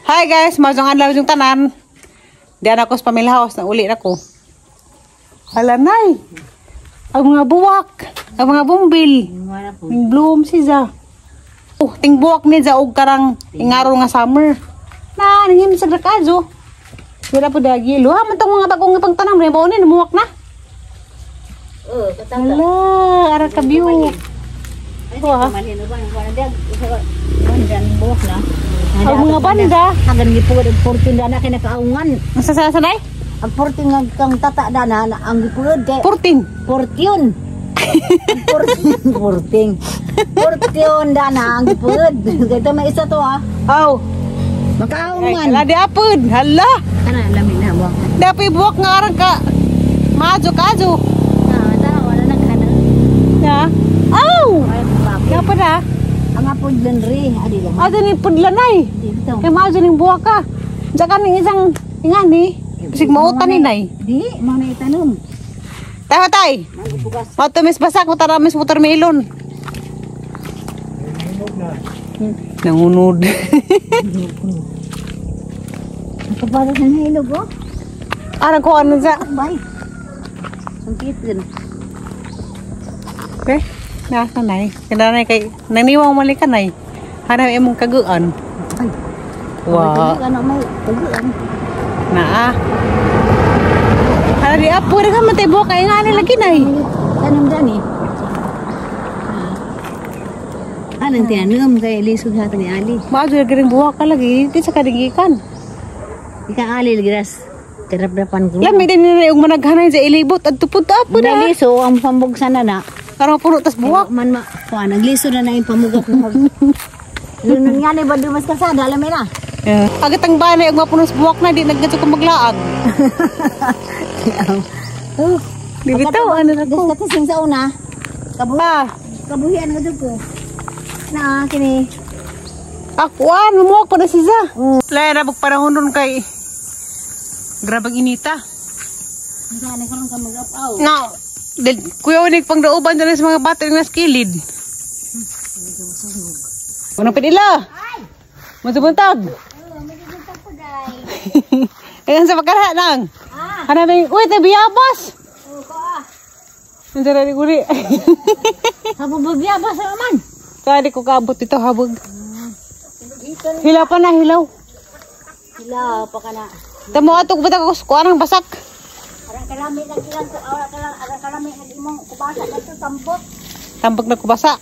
Hi guys, maayong adlaw yung tanan. Diyan ako sa Pamilya House, na uli na ko. Hala nay. Ang mga buwak, ang mga bumbil. Ning bloom si za. Oh, ting buwak ni za og karang ingaro nga summer. Na, ningin sa rakazo. Wala po dagi. Luha man tong mga bagong pangtanam rin ba ni namuwak na. Oh, katanga. Hala, ara ka view. Wah. Buwak na. Ang mga banda. Hagan gipugad og 14 dana kay nakaungan. Nasa sa sanay? Ang 14 nga kang tata dana na ang gipugad kay 14. 14. 14 14. 14 dana ang gipugad. Kay may isa to ah. Aw. Makaungan. Hala di apod. Hala. Kana lami na buwak. Dapat buwak nga arang ka. Majo kajo. Ah, ta wala na kana. Ya. Aw. Ay, bakit? Dapat na. Ang apod lanre, adi lang. Ato ni pudlanay. Dito. Kay majo ning buwak ka. Diyan ning isang ingani. Bisig mautan ni nay. Di, mao na itanom. Tayo tay. Magupugas. Matumis basak mo taramis watermelon. Nangunod. Nakabala sa nahilog oh. Arang ko ano sa. Bay. Sungkit din. Okay. Nasa nay. Kaya nay kay naniwang mali ka nay. Hanap imong kaguan. Ay. Wa. Ano may taguan. Naa. Hala di apo ka man tay buwak kay ngani lagi nay. Tanom dani. Anong tinanom kay lisod hata ni Ali. Maadyo lagi ring buwak ka lagi di sa kadingikan. Ika Ali lagi Tiraprapan ko. Lami din nila yung managhanay sa ilibot at tupod apo na. Naliso ang pambugsan na na. Karong puno tas buwak. Man ma kuan nagliso na na yung pamugat mo. Lunon nga ni ba dumas kalsada alam na. Yeah. Agatang banay og mapuno sa buwak na di naggadto ko maglaag. Oh, Di bitaw ano na ko. Gusto kasing sa una. Kabuhi, Ah, kabuhian nga jud ko. Na kini. Akuan, mamuwak pa na si Za. Laya na bug panahon nun kay grabang inita. Sana karon ka mag-up-aw. No. Dil, kuya unig pang dauban dyan sa mga bata nga skilid. Unang pinila. Masubuntag. Ayan sa pagkara nang. Ah. Hanapin, uy, tayo biyabas. Nandiyan na uli. Habog bagyabas naman. Kaya di ko kaabot ito, habog. Hilaw pa na, hilaw. Hila pa ka na. Tamo ato ko ba ko sa ang basak. Arang kalami nag ilang ko, arang kalami, arang kalami nag imong kubasa kadto tambot. Tambag na kubasa.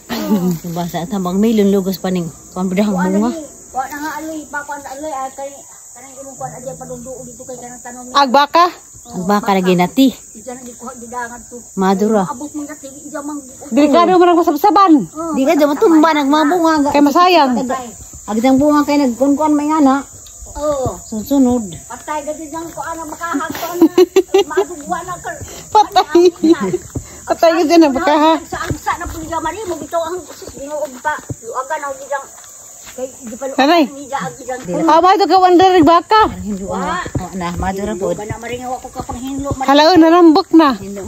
Kubasa tambang milon lugos pa ning kuan bedahang bunga. Wa na nga aloy, pa kuan aloy ay kay kanang imong kuan adya padunduo dito kay kanang tanom. Agbaka. Ang baka lagi nati. Madura. Delikado man ang masabsaban. Di ka dyan matumba nagmabunga. Kay masayang. Agdang bunga kay nagkuan may ana. Oo. Sunod. Patay. Patay ka dyan ang baka ha. Nanay. Ah, ba ito ka wonder baka. Hinlo na. Oh, na madura po. Halaon narambok na. Hinlo.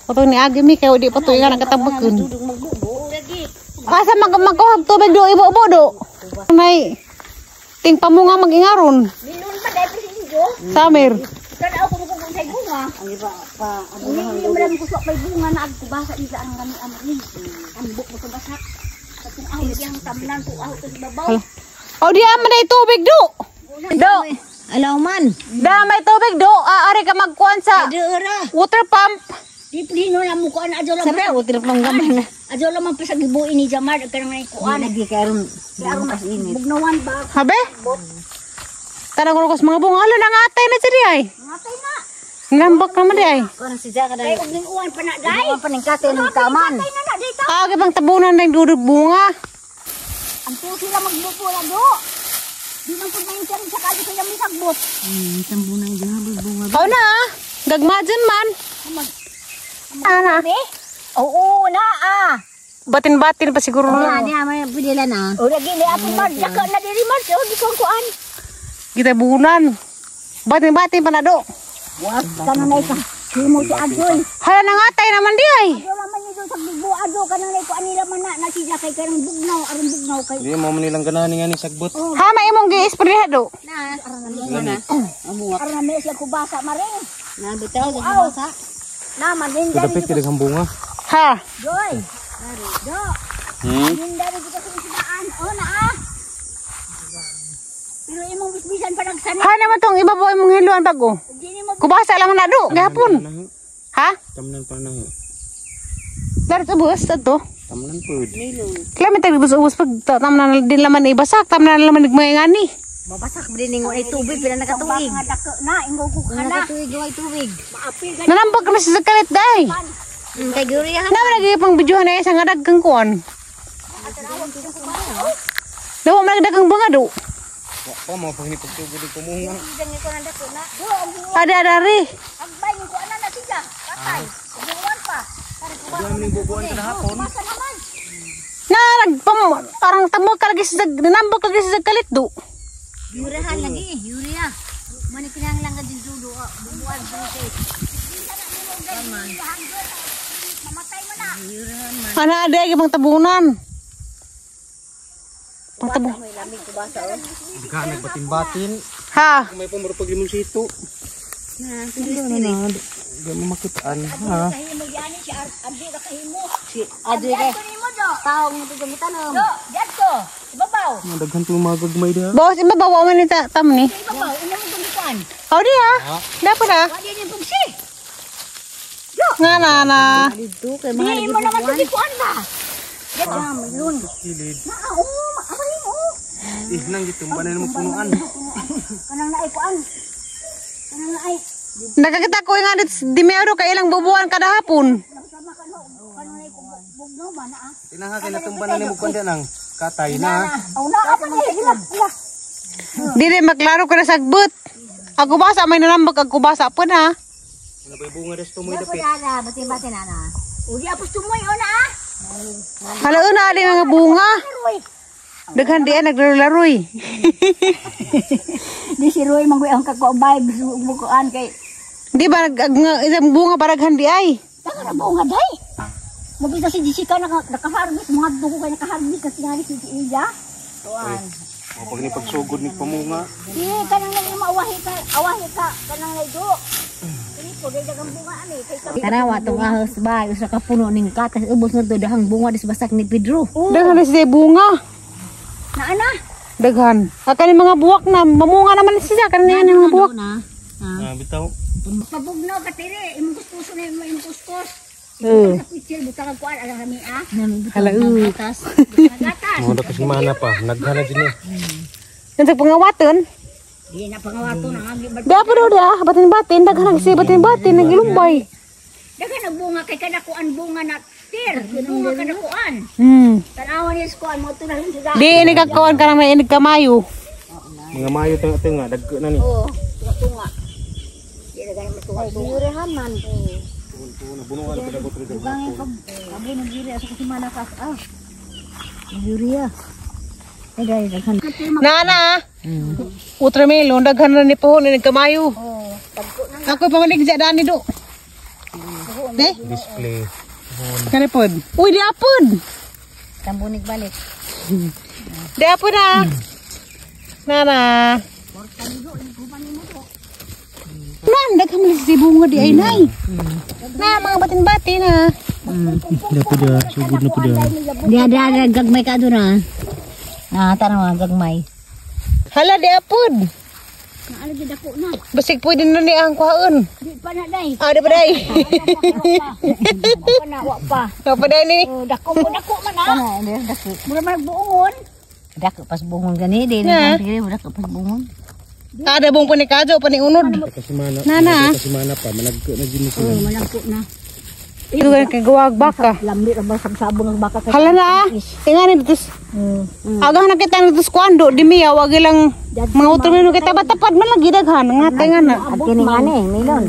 Pato ni Agi mi kay di pa tuig ang katambakon. Asa mag magkuhag tubig do ibo-ibo do. Nay. Ting pamunga magingaron. Summer. Ang iba pa Hala. Oh, di man ay tubig do. Do. Alaw man. Da may tubig do. Aari ka magkuan sa Dira. water pump. Sabi utir pang gaman na. Lagi karon mas init. Habe? Tanang ko sa mga bunga. Hala, nangatay na siya di ay. Ngambak naman di ay. Kuan si Jaka dai. Uwan pa ning kate ning taman. Ah, pang tabunan na yung dudod bunga. Tambunan gabog bunga. Oh na, ah. Gagmadyan man. Ana. Oo na ah. Batin-batin pa siguro Na na. di may pidila na. Kita bunan. Batin-batin pa na do. Kanon na ka. Himo si Ajoy. Hala, nangatay naman di ay. ado kanang lay kuan nila man na siya kay kanang bugnaw aron bugnaw kay. Di mo man nilang ganahan nga ni sagbot. Ha, may imong gi-spray do. Na Gani. aron na may siya kubasa maring. Na bitaw sa basa. Na maninda Kadapit kay daghang bunga. Ha. Joy. Do. Ninda rin kita sa isdaan. O na ah. Pero imong bisbisan pa nagsana. Ha naman tong ibabaw imong hiluan bago. Di ni mo Kubasa lang na do gahapon. Ha? Tamnan pa na. Darat ubos ato. Tamnan pud. Kaya tag ubos ubos pag tamnan din laman ibasak, tamnan laman nagmayangani. Mabasak ba din ay tubig pila nakatuig. nga dako na ingo ko Wala kana. nakatuig way tubig. Maapil ka Nanambag na siya sa kalit day. Kay Gloria. Naman lagi pang bidyuhan na isang dagang kuan. Dawa man dagang bunga do. Wa pa mo pag ni pagtugod og pumunga. Ada ada ri. Agbay ko ana na siya. Patay. Buwan pa. Di man ning bubuan ka hapon. Masa naman. Na nagpam parang tamok ka lagi sa nanambag lagi sa kalit do. Yurahan lagi, yuria. Mani kinahanglan ka din dudo, bubuan sa kay. Mamatay mo na. Ana ada lagi pang tabunan. Pang tabu. Daghan nagbatin-batin. Ha. May pa murag pag limonsito. Na, na. Di mo makitaan ha. Kahimo yani si Abdi ra kahimo. Si Adri kay. Adto nimo do. Taong mo to tanom. Do, diadto. Ibabaw. Mga daghan tong mga gagmay diha. Bawas ibabaw man ni tam ni. Ibabaw imo mo gamitan. Oh di ha. Dapat ha. Wa di ni pugsi. Nga na na. Dito kay mahal Di mo naman to kuan ba. Diadto lun. Kilid. Na oo, aray mo. Eh nang gitumba na mo punuan. Kanang naay kuan. Kanang naay. Nakakita ko nga dit dimero kay ilang bubuan kada hapon. Sama kano kanang naay bugnaw ba na ah. Tinaha kay natumba na nimo kuan nang katay na. Aw na apa ni ila ila. Dili maklaro ko na sagbot. Ako basa may nanambag ako basa po na. Nabay bunga des tumoy dapit. Ana, batin-batin ana. Uli apos tumoy o na ah. Hala una ali mga bunga. Roy. Daghan di ay naglaro-laroy. Di si Roy manggoy ang kako vibes bukuan kay Di ba nag isang bunga para daghan di ay. Taka na bunga day. Mabita si Jessica naka-harvest, mga dugo kay naka-harvest kasi nga si Iya. Tuan. Mo pag ni pagsugod ni pamunga. Di kanang nang maawahi ka, awahi ka kanang nay do. Kini po day dagang bunga ani kay ka. Tanawa tong ahos ba, usa ka puno ning katas ubos na to dahang bunga dis basak ni Pedro. Daghan na siya bunga. Na ana. Daghan. Kani mga buwak na mamunga naman siya kani yan mga buwak. Na. Ah bitaw. Pabugnaw ka tire, imong kuskuso na imong kuskus. Eh. Sa picture butang ang kuan alang kami ah. Hala uy. Katas. Gatas. Mo da kasimana pa naghan na din eh. Yan sa pangawaton. Di na pangawato na ang ba. Dapat daw da batin-batin daghan siya batin-batin nagilumbay. Daghang nagbunga kay kanakuan bunga na tir, bunga kanakuan. Tanawan niya sa kuan mo to na lang sila. Di ini kakawan ka may inig kamayo. Mga mayo tunga dagko na ni. Oo, tunga. Di na ganun matunga. Yurahan man. Bunuan pa dagot rin. Kabo nang giri asa kasi malakas ah. Yuria. Ay dai daghan. Nana. Watermelon daghan na ni pohon inig kamayo. Ako pamalig sa dani do. De? Display. Kani pod. Uy, di apod. Tambunig balik. Di apod ah. Nana. Nan, daghan man si bunga di ay nay. Na mga batin-batin ah. Dapat da sugod na pud. Di ada gagmay ka doon ah. Ah, tanawa gagmay. Hala di apod. Naala di dako na. Basig pwede na ni ang kuhaon. Di pa na day. Ah, di pa day. Wa pa na, wa pa. Wa pa day ni. Oh, dako mo dako man ah. Kana dako. Mura man buongon. Dako pas bungon gani di Na. na dako pas bungon. Ada bong pa ni Kajo pa ni Unod. Kasimana. Nana. Kasimana pa managko na gid mo sila. Oh, malangko na. Ito ka kagawag baka. Lambi ra ba sabsabon ang baka kay. Hala na ah. Tingnan dito. Agah na kita nito kuando di miya wag ilang mga watermelon kita batapad man lagi daghan nga tingan na. At kini ngani melon.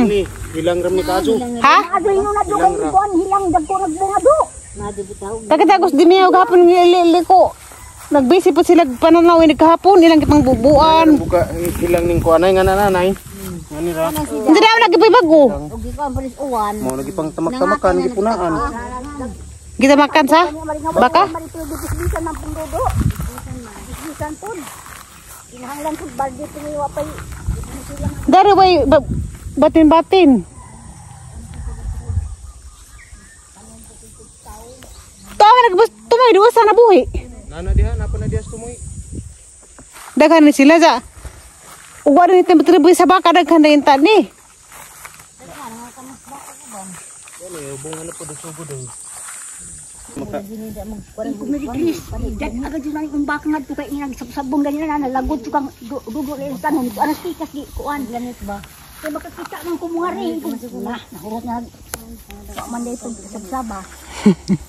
Ni hilang ram ni Kajo. Ha? Adoy no na do kay kuan hilang dagko nagbunga do. Kakatagos di miya gahapon liko. Nagbisi po sila pananaw ini kahapon ilang kitang bubuan. Buka hilang ning kuanay nga nanay. Ngani ra. Hindi na lagi pa bago. Og ikaw ang palis uwan. Mo lagi pang tamak-tamakan gipunaan. Kita makan sa baka? Dari way batin-batin. Tawa nagbus tumoy duwa sa nabuhi. Nana diha napa na diha tumoy. Daghan ni sila ja. Uwa ni tempetribu sa baka daghan na inta ni.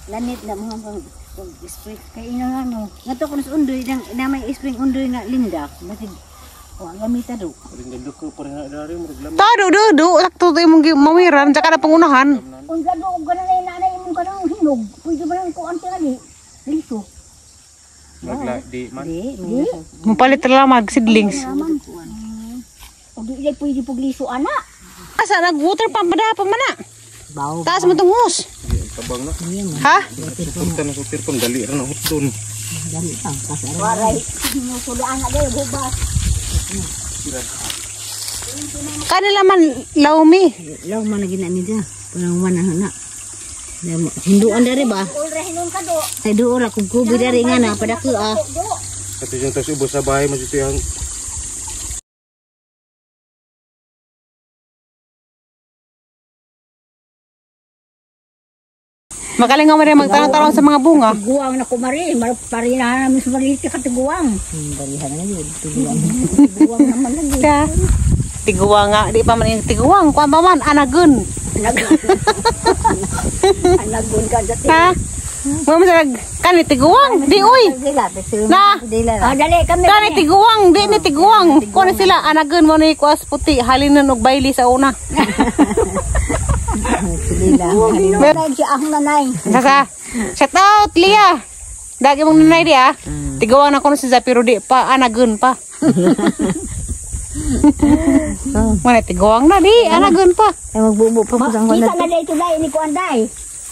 Lanit na mga pag spring kay ina ano ngadto kun sa undoy nang na may spring undoy nga lindak basig wa gamita do Ringgado ko para na dari murag lam. Ta do do do sakto to imong mawiran tsaka na pangunahan. Unsa do og ganay nanay imong kanang hinog pwede ba nang kuan tingali liso. Murag di man. Di Mupalit ra mag seedlings. Og di pwede pug liso ana. Asa nag water pump pa man na. Baw. Taas mo tong hose. Tabang na. Ha? Suporta na sutir pang dali ra na hutdon. Dali pa kasi Waray sinusulaan na dayo hubas. Kanila man laumi. Law man lagi na niya. Punang man na. Hinduan dari ba? Ulra hinon ka do. Sa duo ra kung kubi dari nga na padako ah. Ato yung tas ubos sa bahay mas ito yung Makalingaw man rin magtanong-tanong sa mga bunga. Guwang na kumari, parinahan namin sa maliti ka tiguang. Balihan na yun, tiguang. Tiguang naman lagi. Ka. Tiguang nga, di pa man yung tiguang. Kuan pa man, anagun. Anagun ka dati. Ha? Mga masarag, kani tiguang, di uy. Na. Ah, dali kami. Kani tiguang, di ni tiguang. Kuan sila, anagun mo ni kuas puti, halinan og bayli sa una. Sasa, shout out Lia. Dagi mong nanay di ah. Tigawan ako na si Zapiro di pa, anagun pa. Mana tiguang na di, anagun pa. Ay magbubo pa ko sang Kita na dito dai ni kuan dai.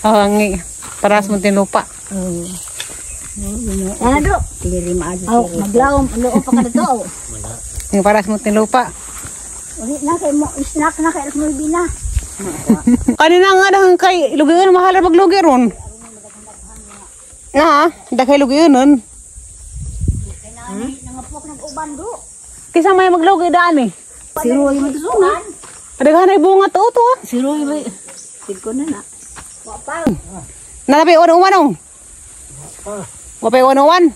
Oh, ang paras mo tinupa. Ano do? Dili maadto. Aw, maglawom loo pa ka dito. Ang paras mo tinupa. Uri na kay mo snack na kay alas 9 na. Kanina nga dahang kay lugiun mahal ra maglugi ron. Na, daghay lugiun nun. Nangapok nag uban do. Kisa may maglugi daan eh. Siroy mo to na. Daghan ay bunga to to. Siroy ba? Sigko na na. Wa pa. Nanabi 101 ong. Wa pa 101.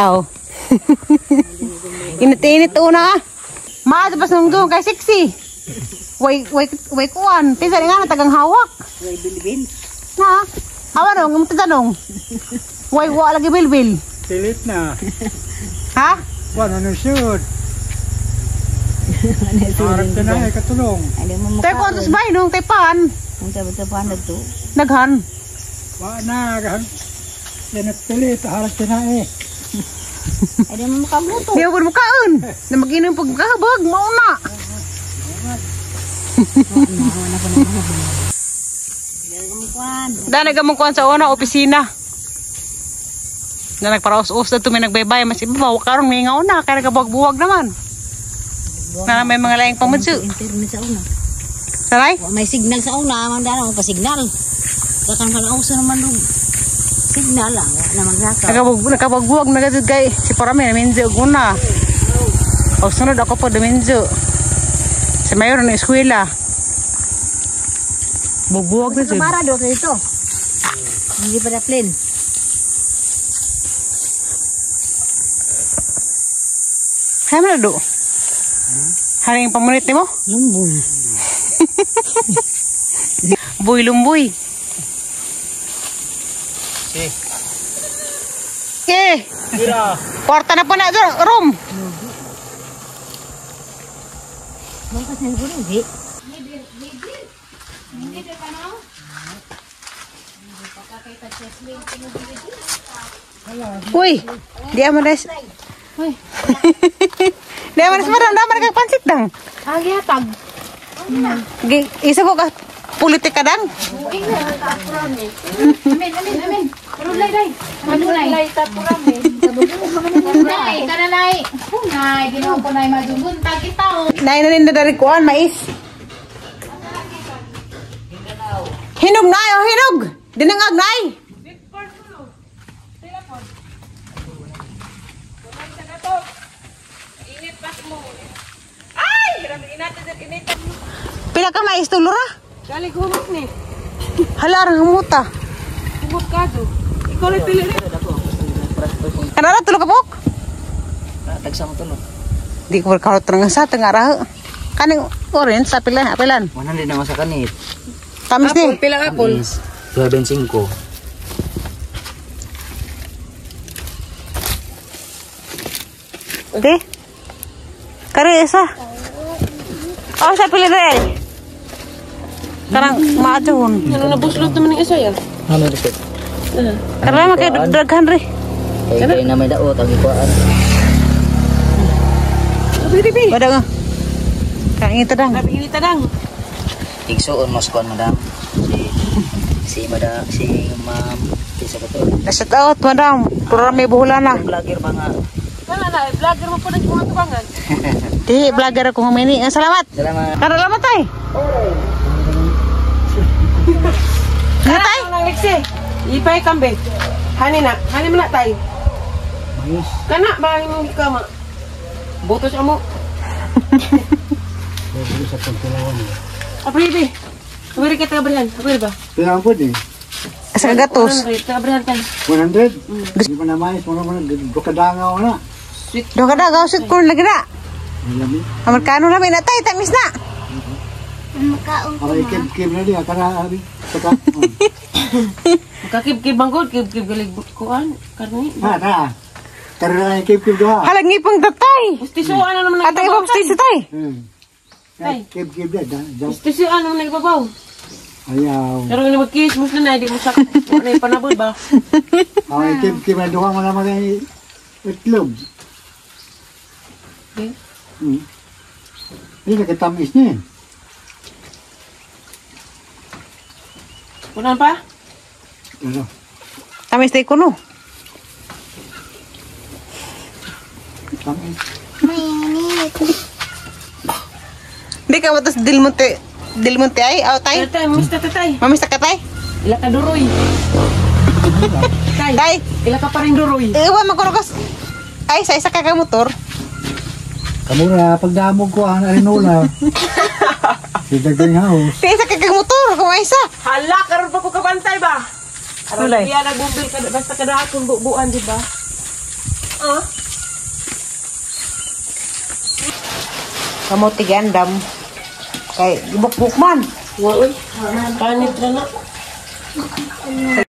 Aw. Init-init una ah. Maad pas nung doon kay sexy. Way way way kuan, tisa nga na tagang hawak. Way bilbil. Na. Awa nong tanong. Way wa lagi bilbil. Pilit na. Ha? Wala na sud. Harap ka na eh, katulong. Ano mo Tay kuan tos bay nung tay pan. Ang tabi-tabi na to. Daghan. Wala na. Yan at pilit, harap ka na eh. Ano mo makabuto. Di mo kaon. Na mag-inom pag kahabag mauna. Da nagamong kuan sa una opisina. Na nagparaos-os na may nagbaybay mas ibabaw karon may nga una kay nagabuwag-buwag naman. Na may mga laing pamudso. Internet sa una. Saray? May signal sa una, man dana mo pa signal. Dakan kan uso naman dug. Signal lang, wa na magsaka. Nakabuwag na gud kay si Parame minzo una. O sunod ako po dominzo. Sa mayor na eskwela. Bubuwag na jud. Para do dito. Hindi pa na plane. Hay man do. Haring pamunit nimo? Lumboy. Boy lumboy. Eh. Eh. Tira. Kwarta na po na room. Uy, di amo na. Uy. Di amo na madam, daman kag pansit dang. Ah, gihatag. Gi isa ko ka Politika dang. Amin, amin, amin. Rulay, day. Rulay. Nay, kananay. Nay, ginawa ko nay majugunta kita. Nay na ninda dari kuan mais. Hinog nay, oh hinog. Dinangag nay. Pila ka mais tulura? Gali humot ni. Hala ra humuta. Humot ka do. Ikaw lang pili ni. Kanara tulo ka pok? Tagsam tulo. Di ko karot nga sa tengara. Kaning orange sa pila, apilan. 100 na sa kanit. Tamis ni. Pila apple. 12.5. Di. Kare isa. Oh, sa pila dai. Karang maadyon. Ano na buslot naman ng isa ya? Ano dito? Karang makay daghan ri. Kay na may daot ang ikuan. Wala nga. Kain ito dang. Inita dang. Igsuon mas kuan madam. Si madam si ma'am kisa ba to? Shout out, madam. Puro may buhulana. Vlogger mga. Kana na, vlogger mo po ng mga tubangan. Di, vlogger ako humini. Salamat. Salamat. Tara lamat tay. Nga tay. Nang liksi. Ipay kambe. Hani na, hani man na tay. Kana ba imong gikama? Boto siya mo. Apribi. Abri ka taga-abrihan. Abri ba? Pila ang pwede? Sa gatos. 100 taga-abrihan ka. 100? Di pa na mais, wala mo na, dukadangaw na. Do ka daw, sweet corn lagi na. Lami. Amerikano na na tay, tamis na. Para ikib-kib na diya, kana abi. Saka. Kakib-kib bang god, kib-kib galig kuan, karni. Ha, na. Tara na ikib-kib doha. Halag ngipong tatay. Gustisuan na naman Atay ibang stage tay. Tay. Kib-kib na, Gustisuan naman nagbabaw. Ayaw. Pero nga mag-kiss mo na, di mo sa na ipanabol ba? Ang ikib-kib na doha mo naman ay itlog. Okay. Hindi nakatamis niya. Kunan pa? Ano? Tamis tay kuno. Tamis. Di ka batas Dilmonte. Dilmonte ay, aw tay. Tatay, mista tatay. Mamista ka tay. Ila ka duroy. Tay, Tay, ila ka pa rin duroy. iwan man kuno kas. Ay, sa isa ka ka motor. Kamura, pagdamog ko ang arinola. Si Dagdag House. Di isa ka ka motor, kung ay isa. Hala, karon pa ko kabantay ba? Aron iya nagbubil ka basta kada akong bubuan, di ba? Ah. Kamote gandam. Kay gibukbuk man. Wa oy. Panit ra na. Sa